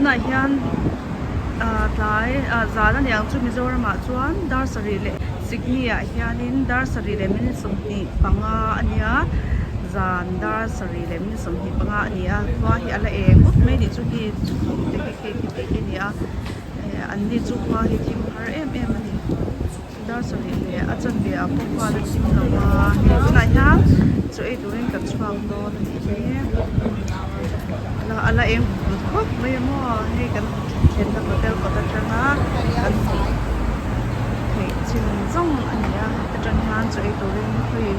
Tunah hian ah tlai ah zan a niang chu Mizoram ah chuan dar sarih leh Sydney ah hianin dar sarih leh minute 25 a nia zan dar sarih leh minute 25 a ni a khua hi a la eng ut mai nih chu khi chhum te khi khi khi tih khi a ni a eh an ni chu khua hi thim har em em a ni. Dar sarih leh a chanve ah pawh khuan a thim lo a hei tunah hian chaw ei turin kan chhuak dawn a nih hi a a la eng vut khawp mai a maw hei kan thlenna hotel kawt atanga kan hmuh theih chin zawng a ni a atang hian chaw ei turin khawi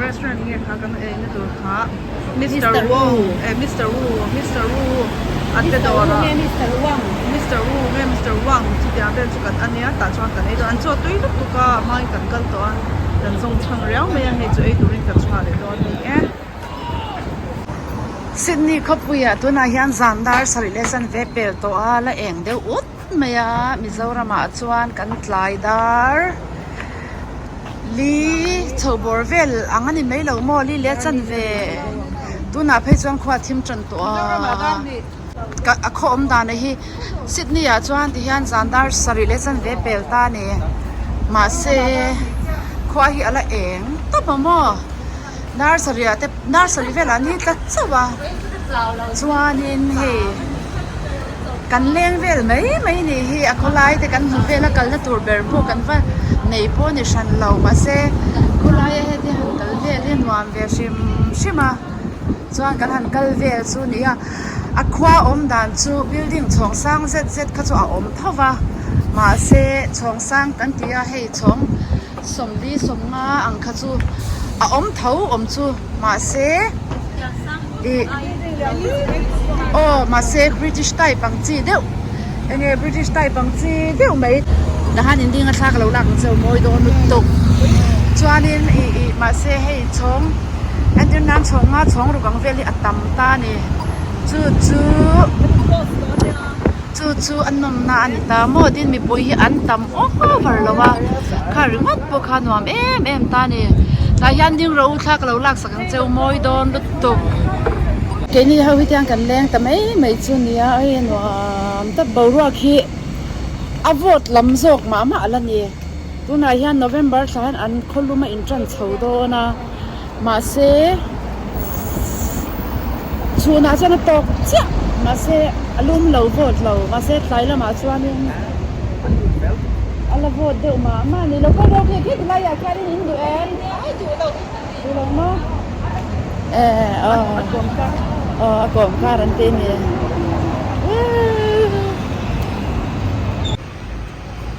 restaurant nge kha kan eina tur kha Mister Wong eh Mister Wu Mister Wu a te dawr ah Mister Wu nge Mister Wang chutiang vel chu kan a nia tah chuan kan ei dawn an chaw tui lutuk a a hmangin kan kal tawh a kan zawng chhang riau mai a hei chu ei turin kan chhuah leh dawn a ni e. Sydney khawpuiah tunah hian zan dar sarih leh chanve pel tawh a la eng deuh ut mai a Mizoramah chuan kan tlai dar. Li chho bawr vel ang a ni mai lo maw li leh chan ve tunah phei chuan khua a thim tan tawh a a khaw awm dan hi Sydney ah chuan ti hian zan dar sarih leh chan ve pel ta a ni mahse khua hi a la eng tawp a maw dar sarih ah te dar sarih velah ni tlat chauh a chuanin hei. Kan leng vel mai mai nih hi a khawlai te kan hmu vel a kalna tur ber pawh kan va nei pawh ni hran lo mahse khawlaia heti han kal vel hi nuam ve hrim hrim a chuan kan han kal vel chu ni a a khua awm dan chu building chhawng sang zet zet kha chu a awm tho va mahse chhawng sang kan ti a hei chhawng sawmli sawmnga ang kha chu a awm tho awm chu mahse ih aw mahse british type ang chi deuh enge british type ang chi deuh mai tahan in ding a thla ka lo lak ang che u mawi dawn lutuk chuanin ih ih mahse hei chhawng entir nan chhawng nga chhawng ruk ang vel hi a tam ta a ni chu chu chu chu a nawmna a ni ta maw tin mipui hi an tam over lo a kha ringawt pawh kha nuam em em ta a ni tah hian ding rawh u thla ka lo lak sak ang che u mawi dawn lutuk. Keini ho hi tiang kan leng ta mai mai chu nia hei a nuam tak boruak hi a vawt lam zawk mah mah la ni tunah hian November thla hian an khawlum a intan chho dawn a mahse chhunah chuan a tawk chiah mahse a lum lo vawt lo mahse tlai lamah chuanin a la vawt deuh mah mah a ni lo kal rawk hi khi tilaiah khianin in duh em duh lo maw eh aw aw a kawm kar an ti a ni.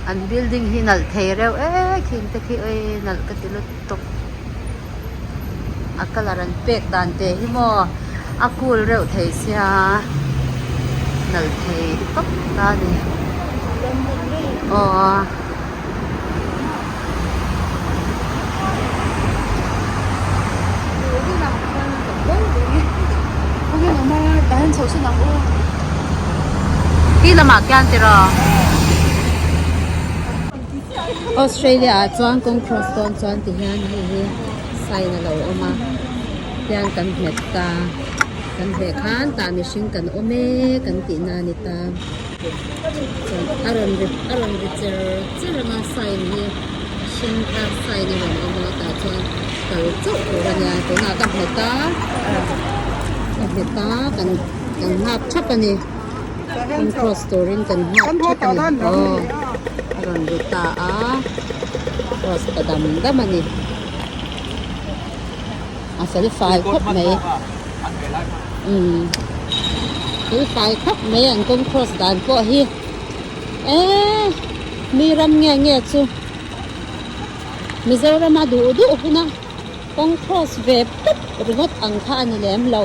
An building hi nalh thei reuh e khing te khi oi nalh ka ti lutuk a colour an pek dan te hi maw a cool reuh thei sia nalh thei tawp ta a ni aw. Ti lamah khian tiraw Australia ah chuan kawng cross dawn chuan ti hian hei hi sign a lo awm a tiang kan hmet ta kan hmeh khan tah mihring kan awm e kan tih na a ni ta. Chuan a rawn ri a rawn ri cher cher ang a sign hi a hring kha sign a rawn awm a tah chuan kal chauh tur a nia tunah ka hmet a ka hmet a kan kan nghak thap a ni kawng cross turin kan nghak thap a ni aw a rawn ri ta a cross ta dam dam a ni a fel fai khawp mai umm fel fai khawp mai an kawng cross dan pawh hi eee mi ram nge nge chu Mizoram a duh duh hun a kawng cross ve pawp ringawt ang kha a ni lem lo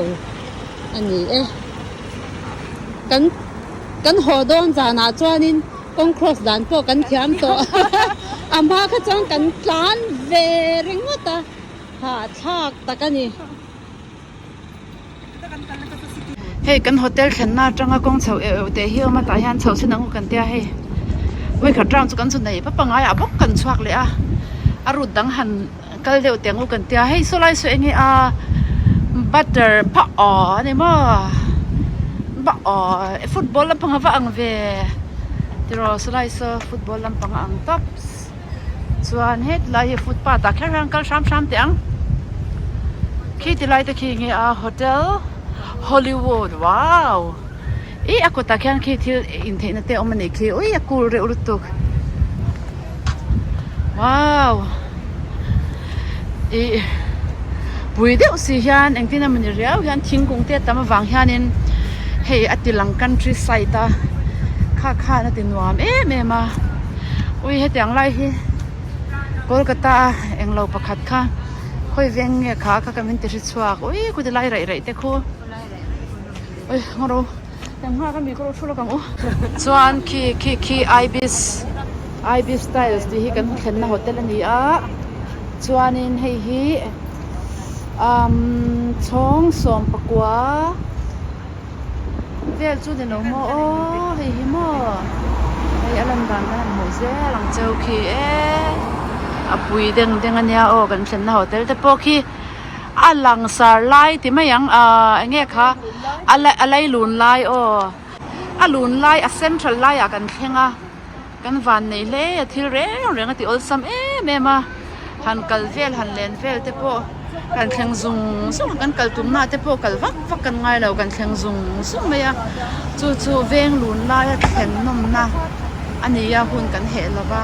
a ni e kan kan haw dawn zanah chuanin kawng cross dan pawh kan thiam tawh a hma kha chuan kan tlan ve ringawt a. Hahthlak tak a ni. Hei kan hotel thlenna atanga kawng chho eh eh teh hi a awm a tah hian chho chhin ang u kan tia hei vawikhat round chu kan chu nei pap angai ah bawk kan chhuak leh a a route dang han kal deuh teh ang u kan tia hei saw lai saw eng nge a butter pha aw a ni maw lampang aww football lampang a va ang ve tiraw sawlai saw football lampang a ang tawp chuan hetilai hi footpath ah kher hian kal hram hram teh ang khi tilai te khi nge a hotel hollywood wow ih a kawtah khian khi thil intheihna te a awm a nih khi ui a cool reuh lutuk wow ih pui deuh si hian engtin emawni riau hian thingkung te a tam avang hianin hei a ti lang country side a kha khan a ti nuam em em a ui hetiang lai hi Kolkata a englo pakhat kha khawi veng nge kha kha ka min ti hre chhuak ui khuti lai raih raih te khu ui ngaw ro. Kan nghak a mi ka lo thu lawk ang u. Chuan khi khi khi Ibis Ibis Styles tih hi kan thlenna hotel a ni a chuanin hei hi umm chhawng sawmpakua vel chu ni lo maw aw hei hi maw hei a lan dan kan han hmuh zel ang cheu khi e a pui deng deng a nia aw kan thlenna hotel te pawh khi. A langsar lai ti mai ang ahh eng nge kha a a leilun lai aw a lun lai a central laiah kan thleng a kan van nei hle a thil reng reng a ti awlsam em em a han kal vel han len vel te pawh kan thleng zung zung a kan kal tumna te pawh kal vak vak kan ngai lo kan thleng zung zung mai a chu chu veng lun laia thlen nawmna a ni a hun kan heh lo va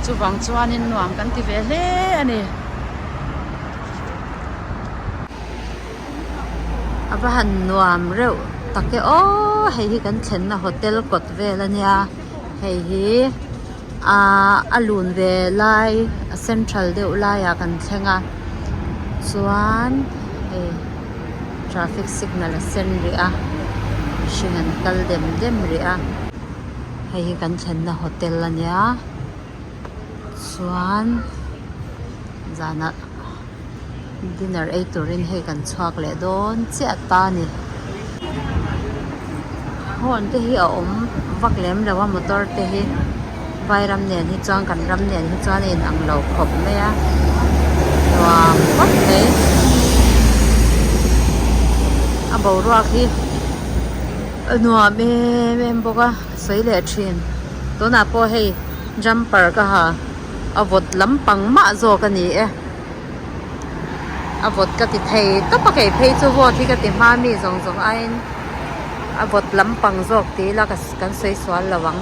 chuvang chuanin nuam kan ti ve hle a ni. A va han nuam reuh tak e aw hei hi kan thlenna hotel kawt vel a nia hei hi ahh a lun ve lai a central deuh laiah kan thleng a chuan hei traffic signal a sen rih a mihring an kal dem dem rih a hei hi kan thlenna hotel a nia. Chuan zanah dinner ei turin hei kan chhuak leh dawn chiah ta a ni. Horn te hi a awm vak lem lo a motor te hi vairam nen hi chuan kan ram nen hi chuan a inang lo khawp mai a nuam khawp mai a boruak hi a nuam em em bawk a sawi leh thin tunah pawh hei. Jumper ka ha a vawt lampang mah zawk a ni e a vawt ka ti thei tawp a kei phei chu vawt hi ka ti hma mi zawng zawng aiin a vawt lampang zawk tih ila kan sawi sual lo ang.